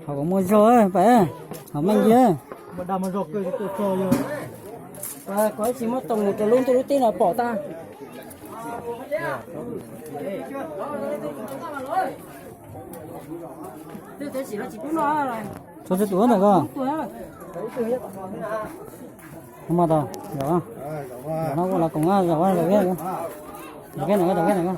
Hov kuv muaj zog pais, hov meej ntsia. Koj tsis muab toom mus rau lub ntuj lub teb no pom tag. Txhua txhua tus ntawm ko. Mas tau, zaum no ua los koom zaum zaum peb, zaum peb ntawm ko, zaum peb ntawm ko.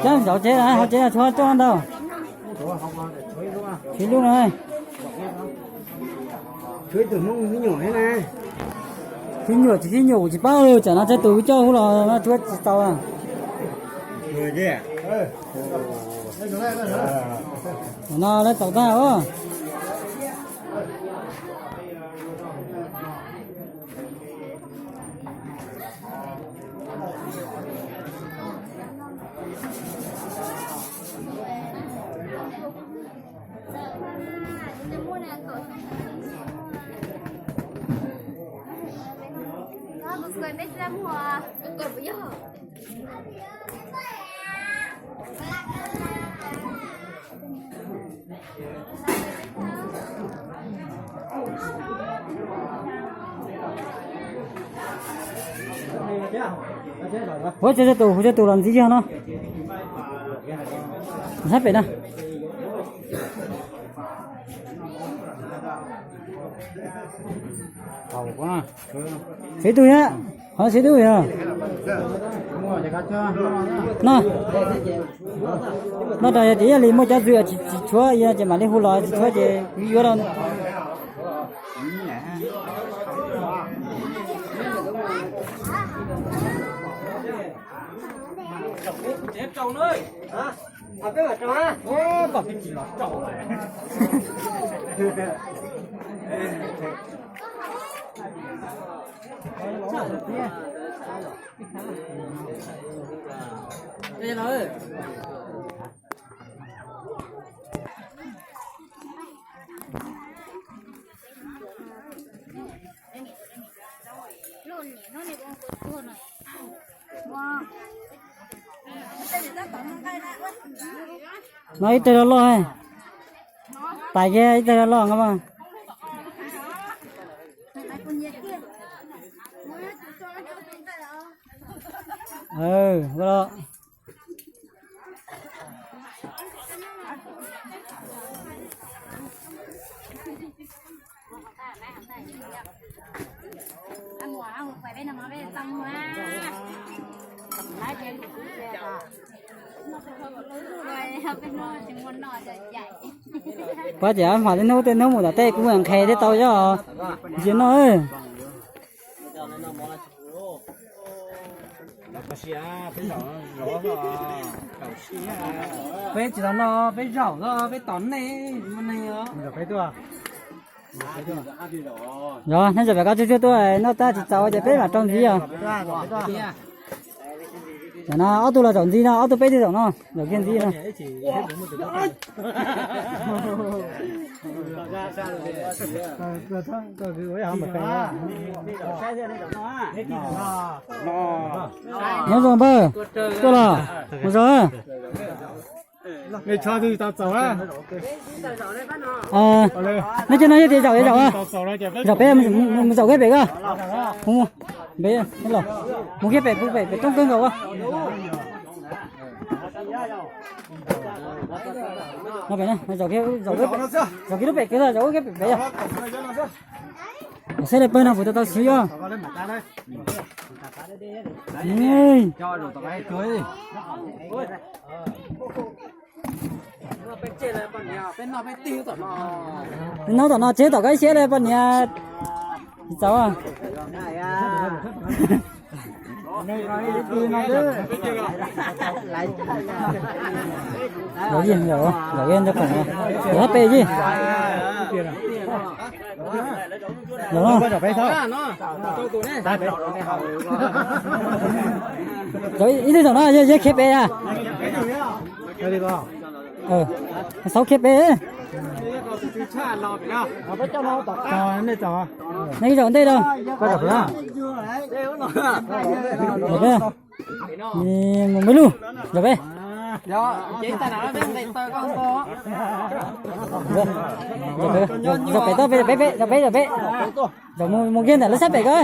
Cab zaum tsev, hauv tsev tshuav coj ntau. Tsis lub no. Sib nyuam tsis sib nyuam kuv tsis paub, tsam no tsawg tus coj hub los no tshuav tsis txaus. No lawv txaus tag os. Ua tsaug tsaug tus, ua tsaug tus los ntxiv yog no. Sab pem na. Sib tug yom, qhov sib tug yog. No, no tas yog tias yog li muaj cov txwv tsis tshuav ces mam li hu los, tsis tshuav ces kuv yuav rau. No ib teg loj loj, pais kiag ib teg loj loj nkaus mas. Pab tias mam tej hnub tej hnub mus tom tej kuv nqhis thiaj tau cov ntsia noj. Peb tsis tau noj, peb zaum xwb, peb tos nej, mus neeg os. Yog nej zaum pem ko tsuag tsuag tuaj, noj tag tsis txaus ces peb mam rau ntxiv os. Tam no ob tug los zaum ntxiv no, ob tug peb tug zaum no, zaum kiag ntxiv no. Nyob zoo npawg, tuaj los, mus zoo. Nej cov no yog tias zaum zaum, zaum peb, mus zaum kiag pem ko. Pem, mus kiag pem, pem, pem roob kawg nkaus. Zaum kiag lub pem kwv, zaum kiag pem pem yog. Saib li pawg no puas tau tau siv os. Noj tom no tseg tom koj ib siab li poj niam. Tsis txaus. Zaum yeej, zaum yeej ntawm khoom, zaum hab pem yeej. Zaum no, zaum ib tug zaum no yog khiav pem a. Xaub khiab peb. Nej zaum ntej rau. Zaum peb. Mus me lug. Zaum peb. Zaum pem toj peb, peb, peb, zaum peb, zaum peb. Zaum mus, mus kiag ntawm lawv sab pem ko.